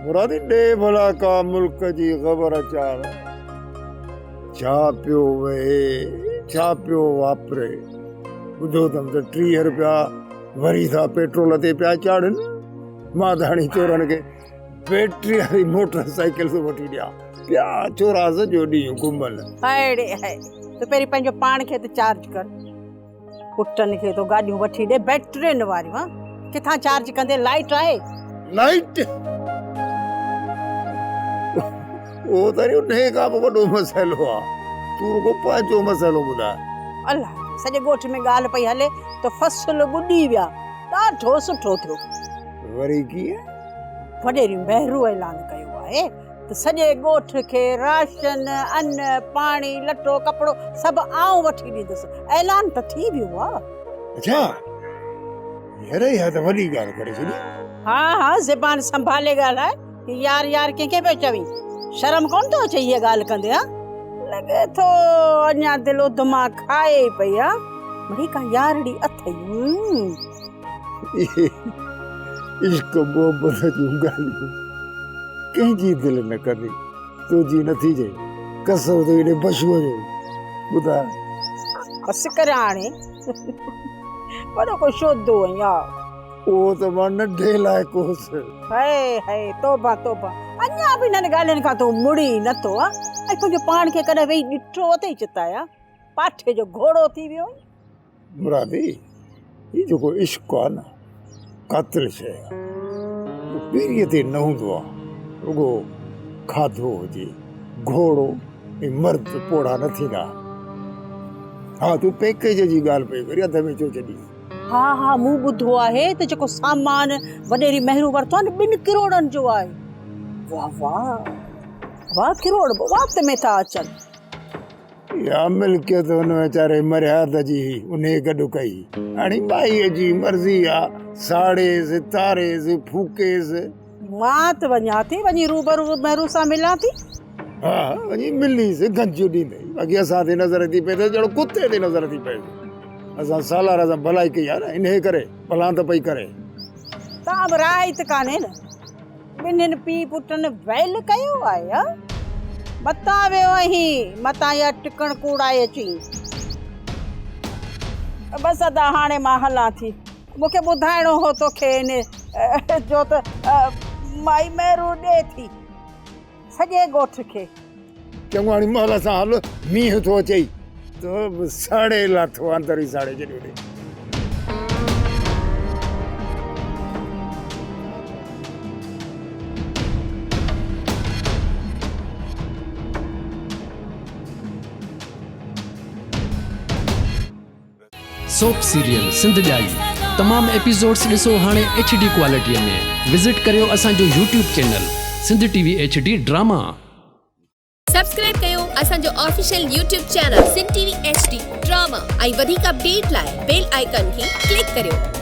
مرادي ڏي ڀلا ڪا ملڪ جي خبر چار. ڇا پيو وهي، ڇا پيو واپري. ٻڌو اٿم ته 30 روپيا وري ٿا پيٽرول تي پيا چاڙهن. مان ته هاڻي چورن کي بيٽري واري موٽر سائيڪل ٿو وٺي ڏيان. پيا چورا سڄو ڏينهن گهمن. هاء ڙي هاء، تون پهرين پنهنجو پاڻ کي ته چارج ڪر. پٽن کي ٿو گاڏيون وٺي ڏي بيٽرين واريون ها ڪٿان چارج ڪندي لائٽ آهي؟ لائٽ اهو ته انهي کان به وڏو مسئلو آ تون رڳو پنهنجو مسئلو ٻڌاء. الله سڄي ڳوٺ ۾ ڳالهه پئي هلي ته فصل ٻڏي ويا ڏاڍو سٺو ٿيو. وري ڪيئن؟ وڏيري مهرو اعلان ڪيو آهي ته سڄي ڳوٺ کي راشن، ان، پاڻي، لٽو ڪپڙو سڀ آئون وٺي ڏيندس. اعلان ته ٿي ويو آ. اڇا! يار اها ته وڏي ڳالهه ڪري ڇڏي. ها ها زبان سنڀالي ڳالهاء، هي يار يار ڪنهن کي پيو چوين؟ شرم ڪونه ٿو اچئي هيء ڳالهه ڪندي ها؟ لڳي ٿو اڃا دل اڌ مان کائي ئي پئي ها. مڙئي ڪا يارڙي اٿئي. اهي عشق محبت جون ڳالهيون ڪنهن جي دل نه ڪندي، تنهنجي نه ٿي جي قسم اٿئي ايڏي بشوء جو ٻڌاء. بس ڪر هاڻي وڏو ڪو شودو آهين ها. اهو ته مان ننڍي لائق هوس. هئي هئي توبه توبه اڃا به انهن ڳالهين کان تون مڙين نه ٿو ها ۽ پنهنجو پاڻ کي ڪڏهن ويهي ڏٺو اٿئي چتائي ها پاٺي جو گهوڙو ٿي ويو آهين. مرادي، هي جيڪو عشق آ نه، قاتل شيء آ. اهو پيريء تي نه هوندو آ. رڳو کاڌو هجي، گهوڙو ۽ مرد پوڙها نه ٿيندا آهن. ها، تون پيڪيج جي ڳالهه پئي ڪرين، اڌ ۾ ڇو ڇڏي؟ ها ها، مون ٻڌو آهي ته جيڪو سامان وڏيري مهرو ورتو آ نه، ٻن ڪروڙن جو آهي. واه واه، واه ڪروڙ به وات ۾ ٿا اچن. اها ملڪيت هن ويچاري مرهيات جي هئي، انهيء گڏ ڪئي. هاڻي مائيء جي مرضي آ، ساڙيس، تاريس، ڦوڪيس. مان ته وڃان ٿي، وڃي روبرو مهرو سان ملان ٿي. ها، وڃي مليس، گنج ڏيندئي. باقي اسان تي نظر ٿي پئي ته ڄڻ ڪتي تي نظر ٿي پئي. اسان سالار سان ڀلائي ڪئي آ نه، انهيء ڪري ڀلان ته پئي ڪري. تان به راهه ئي ته ڪانهي نه. ٻنهين پيء پٽن ويل ڪيو آهي ها؟ متان ويو آهين، متان اها ٽڪڻ ڪوڙائي اچين. بس ادا هاڻي مان هلان ٿي. مون کي ٻڌائڻو هو توکي ان جو ته مائي مهرو ڏي ٿي سڄي ڳوٺ کي. چڱو هاڻي مهل سان هل، مينهن ٿو اچئي. تو به ساڙي لاٿو اندر ئي ساڙي ڇڏيو اٿئي. سوپ سيريل سنڌ ڄائي تمام ايپيسوڊس ڏسو هاڻي ايڇ ڊي ڪوالٽي ۾ وزٽ ڪريو اسان جو YouTube channel Sindh T V H D drama. Subscribe ڪيو اسان جو official YouTube channel Sindh T V H D drama ۽ وڌيڪ اپڊيٽ لاء بيل آئيڪان کي ڪلڪ ڪريو.